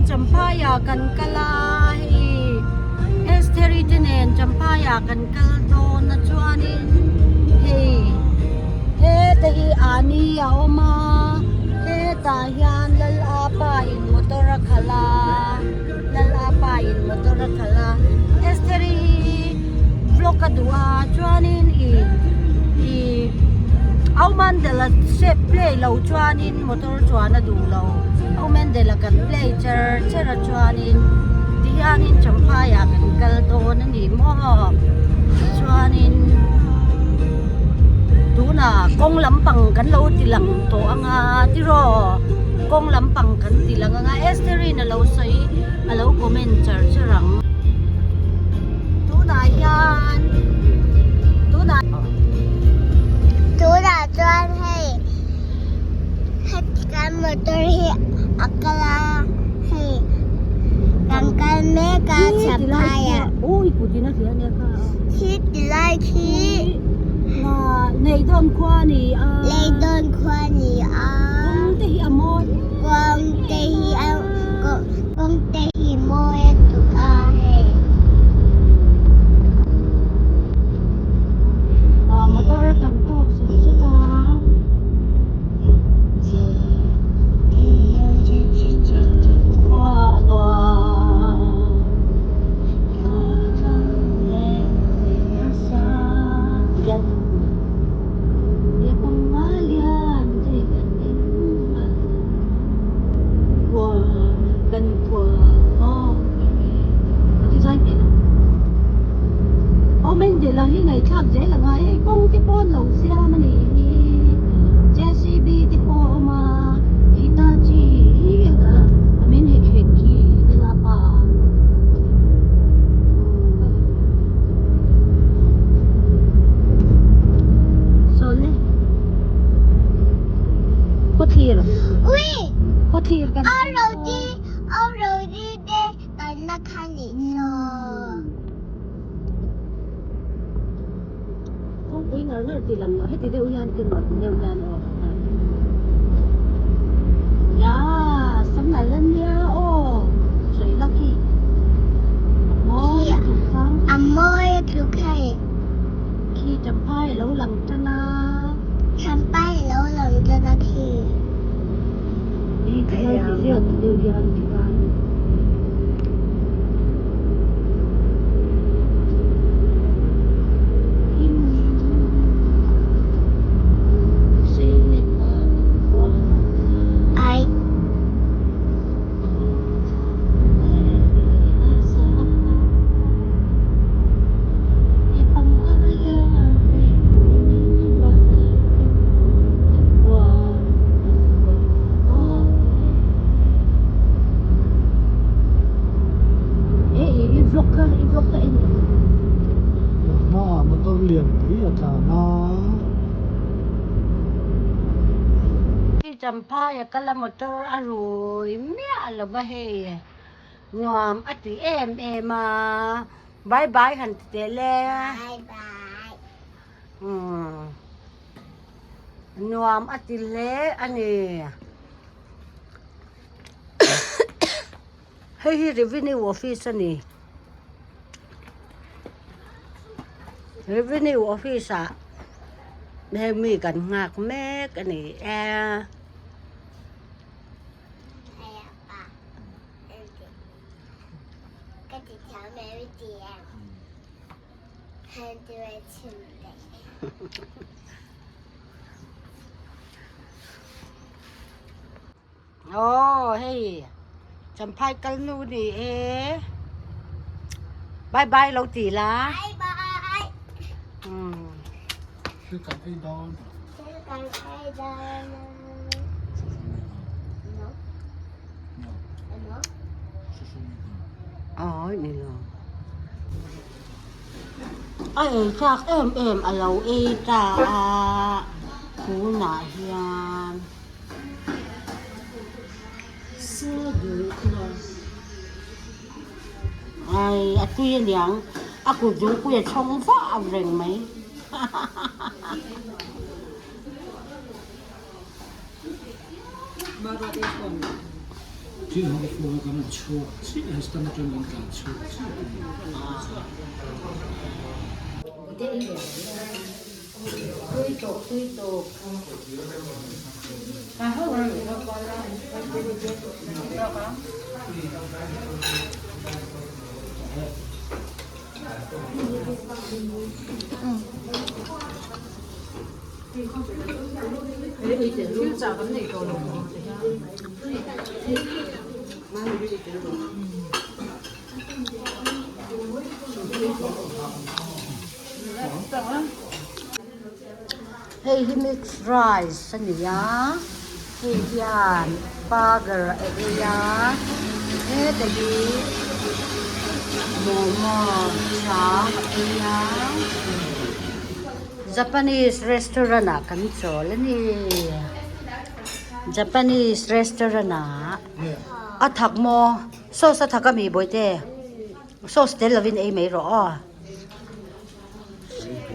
Champhai ah kan kal a hei Estheri te nen Champhai ah kan kal dawn a chuanin hei heta hi Ani a awm a hetah hian Lal Apa in motor a khalh a Lal Apa in motor a khalh a Estheri hi vlog a duh a chuanin ih ih Aumandala step play lo chuanin motor chuan a duh lo Aumandala kan play cher cher a chuanin tihianin Champhai ah kan kal dawn a ni maw chuanin tunah kawng lampang kan lo ti lang tawh anga tiraw kawng lampang kan ti lang anga Estheri'n a lo sawi a lo comment char char ang tunah hian tunah Tunah chuan hei heti kan motor hi a kal a hei kan kal mek a Champhai ah khi ti lai khi Leidawn khua a ni a Leidawn khua a ni a Kawng te hi a mawi Kawng te hi a kawng te hi mawi a tuk a hei. Motor kan tawk sut sut a. JCB te pawh a awm a Hitachi hi a min hek hek khi lapa. Sawle Khawthlir Khawthlir kan Aw roti te kan la kha nih saw. Kawngpui ngar ngar tih lang loh heti deuh hian ka nuam deuh hian aw Ya sam nalh a nia aw sawi la khi mawi a tluk kha A mawi a tluk hei Khi champhai a lo lang tan a Champhai a lo lang tan a khi. Hi ti lai ti ziak ti deuh hian ti khan. Ai. Hmaah motor lian pui a tlan a. Champhai a kal a motor a rui miah lo va hei nuam a ti em em a bye bye han ti teh le. Bye bye. Umm nuam a ti hle a ni. Hei hi revenue office a ni. Revenue office ah heng mi kan nghak mek a ni e. Aw hei Champhai kal nu ni e bye bye lo ti la Bye bye. Umm. Thil kan ei dawn. Thil kan ei dawn. No. No. No. Social media. Aw ni lo. A ei chak em em a lo ei ta a tunah hian ai a tui aniang a kut zungpui a chhawng vah reng mai Thil ho kan rawn chhuak chiah a, stand atang kan tlan chhuak chiah a ni. Hei hi mix rice a ni a hei hian burger a ei a heta hi momo chang a ei a japanese restaurant ah kan chawl a ni japanese restaurant ah a thak maw sauce a thak ami bawihte sauce tel lovin ei mai rawh aw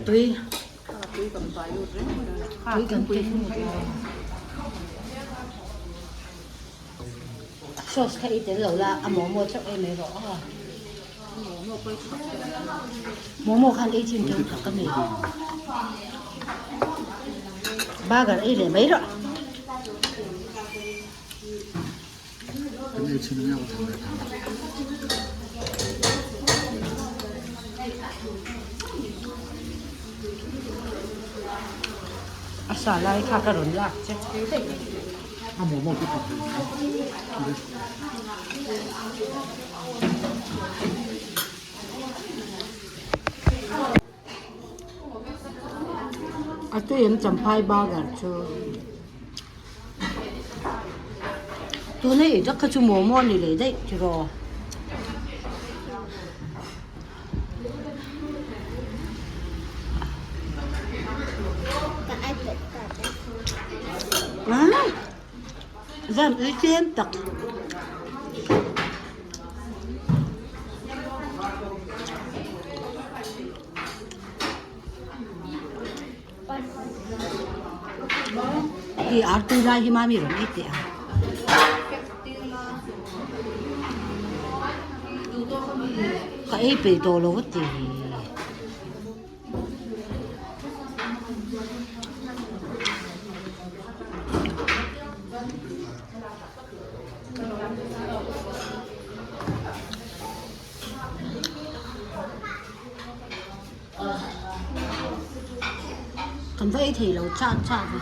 tui. Tui kan pui Sauce kha ei tel lo la a momo chauh ei mai rawh aw. Momo khan ei chin teuh tak a ni. Burger ei leh mai rawh. Kan ei chin ang e A sa lai kha ka rawn lak che. A momo chu thak ve. A tui an champhai burger chu tuna i tak kha chu momo a ni leh daih tiraw. Zan ui tlem tak. Hi ar tui lai hi mami rawn ei teh ang. Ka ei peih tawh lo a ti. Kan va ei thei lo chak chak a.